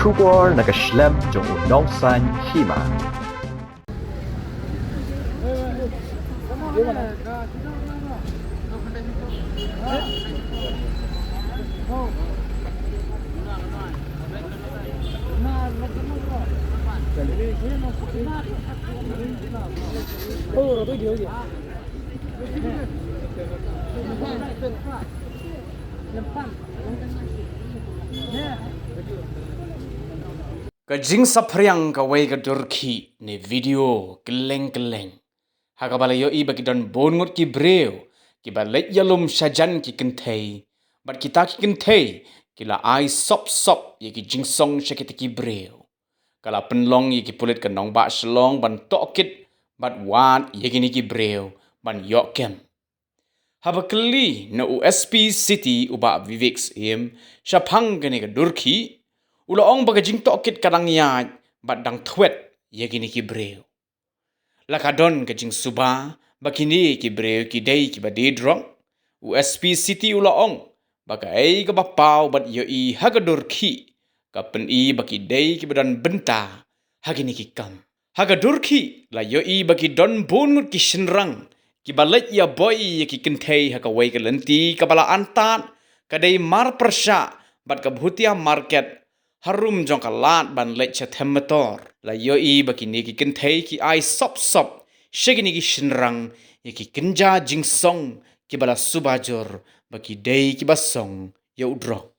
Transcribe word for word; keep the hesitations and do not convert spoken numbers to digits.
Khubor na ka shlem jong u nongsan hima. Ka jingsaphriang kawei ka dur khih ne video kylleng kylleng, ha kaba la ïohi ba ki don bun ngut ki briew kiba leit ïalum shajan ki kynthei, bad kita ki kynthei ki la ai sop sop ïa ki jingsong sha kita ki briew. Ka la pynlong ïa ki pulit ka nongbah Shillong ban tohkit bad wad ïa kine ki briew ban ïoh kem. Haba kylli na u S P City u Bah Vivek Syiem shaphang kane ka dur khih, u la ong ba ka jingtohkit ka dang ïaid bad dang thwet ïa kine ki briew. La ka don ka jingsuba ba kine ki briew ki dei kiba die drok, u S P City u la ong ba kaei kaba paw bad ïohi ha ka dur khih ka pyni ba ki dei kiba don bynta ha kine ki kam. Ha ka dur khih la ïohi ba ki don bun ngut ki shynrang kiba leit ïaboi ïa ki kynthei ha kawei ka lynti kaba la antad ka dei marpyrshah bad ka Bhutia Market, harum jong ka lad ban leit sha Them Metor. La ïohi ba kine ki kynthei ki ai sop sop sha kine ki shynrang ïa ki kynja jingsong kiba la suba jur ba ki dei kiba song ïa u drok.